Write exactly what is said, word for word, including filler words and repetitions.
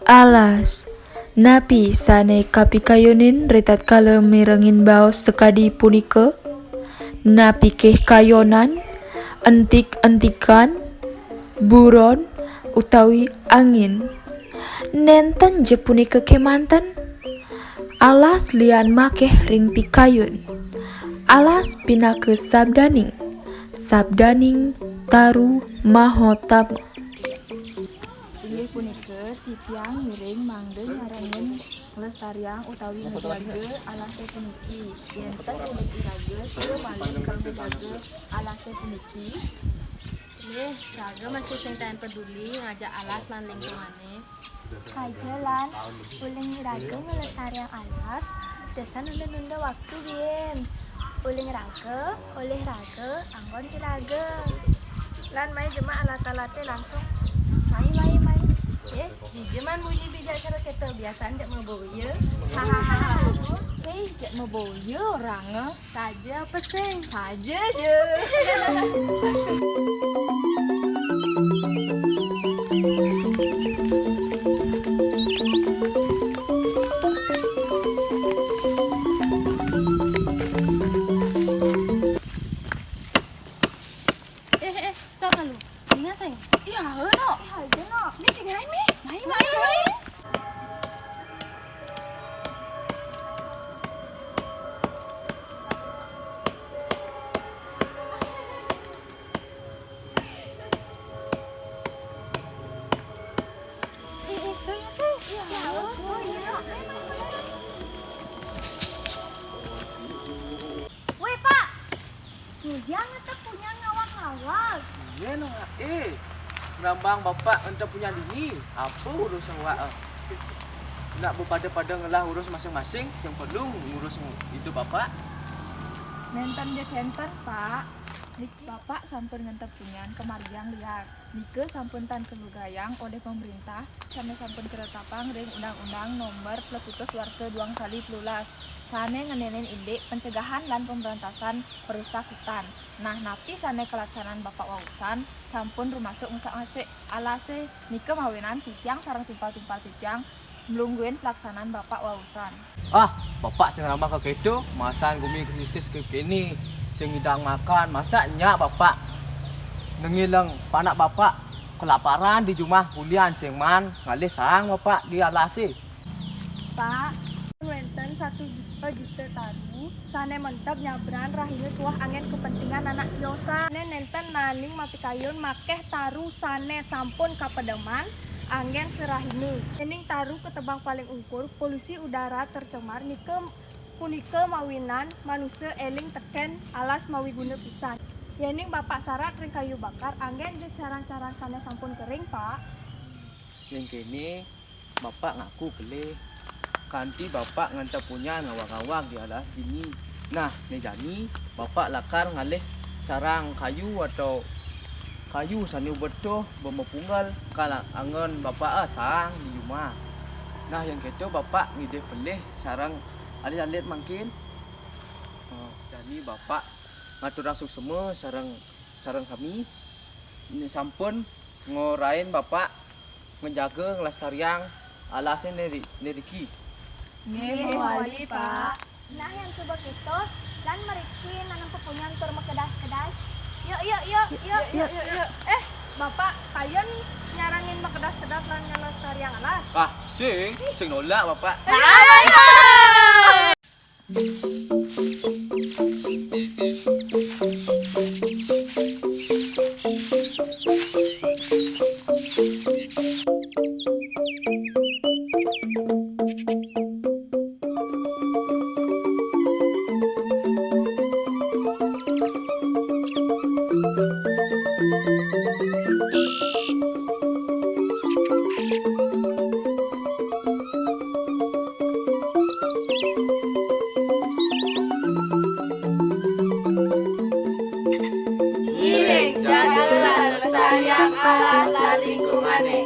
Alas. Napi sane kapikayunin ritatkala mirengin baos sakadi punika? Napikeh kayonan, entik-entikan, buron, utawi angin? Nenten ja punika kemanten. Alas lian makeh ring pikayun. Alas pinaka sabdaning, sabdaning taru mahatama. Inggih punika, titiang ngiring mangda nyarengin nglestariang utawi ngejaga alase puniki. Yenten uling iraga, sira malih kal ngejaga alase puniki. Nggih, raga masih sing taen peduli ngajak alas lan lingkungane. Saja lan, uling iraga nglestariang alas, dasan nunda-nunda waktu, bin. Uling raga, olih raga, anggon iraga. Lan mai jemah alat-alate langsung. Mai, mai, mai. Eh, dija man munyi bijak cara keto, biasan jak maboya. Hahaha. Eh, jak maboya oranga. Saja apa sing? Saja je. Eh, eh, suka kalu. Ingat, sing. Iya, no. Eh, aja, no. Ini cing ain, mi. Mai, mai, mai. Weh, Pak. Ngujang ngetep punyan ngawag-ngawag. Iya, no, eh. Nambang bapak ngentep punyan dini. Apa urus awak, eh? Nak bepada-pada ngelah urus masing-masing, yang perlu ngurus hidup bapak. Nenten ja kenten, Pak. Nika bapak sampun ngentep punyan kamargiang liar. Nika sampun tan kalugrayang olih pamerintah, sane sampun katetapang ring Undang-Undang Nomor pelekutus warsa duang tali telulas, sane ngenenin indik pencegahan lan pemberantasan perusak hutan. Nah, napi sane kalaksanan bapak wausan, sampun rumasuk ngusak-asik alase. Nika mawinan titiang sareng timpal-timpal titiang mlungguhin pelaksanan bapak wausan. Ah, bapak sing ngrambah ka keto, masan gumi krisis ke kene, sing ngidang makan, masa nyak bapak nengileng panak bapak kelaparan di jumah kulian sing man ngalih saang bapak di alase. Pak, wenten satu juta, juta taru sane mentep nyabran rahina tuah anggen kepentingan anak tiosan. Nenten naenin mapikayun makeh taru sane sampun kapedeman anggen sarahina. Yening taru katebang paling ungkur, polusi udara tercemar nika, punika mawinan manusa eling teken alas mawiguna pisan. Yening bapak sarat ring kayu bakar, anggen ja carang-carang sane sampun kering, Pak. Yen kene, bapak ngaku pelih, kanti bapak ngentep punyan ngawag-ngawag di alas dini. Nah, ne jani, bapak lakar ngalih carang kayu atau kayu sane ubetuh bemepunggal kal anggon bapak, eh, saang di jumah. Nah, yen keto bapak ngidih pelih sareng alit-alit mangkin. Eh, jani bapak ngaturang suksma sareng, sareng kami. Ini sampun ngorahin bapak ngejaga, nglestariang alase niri-, niriki. Nggih, mawali, Pak. Nah, yan suba kita, lan mriki nanem pepunyan tur makedas-kedas. Yuk, yuk, yuk, yuk. Yuk, yuk, yuk. Eh, Bapak, kayun nyarengin makedas-kedas lan nglestariang alas? Ah, sing, sing nolak, Bapak. Ayo, ayo. Ngiring jaga lan lestariang alas lan lingkungane.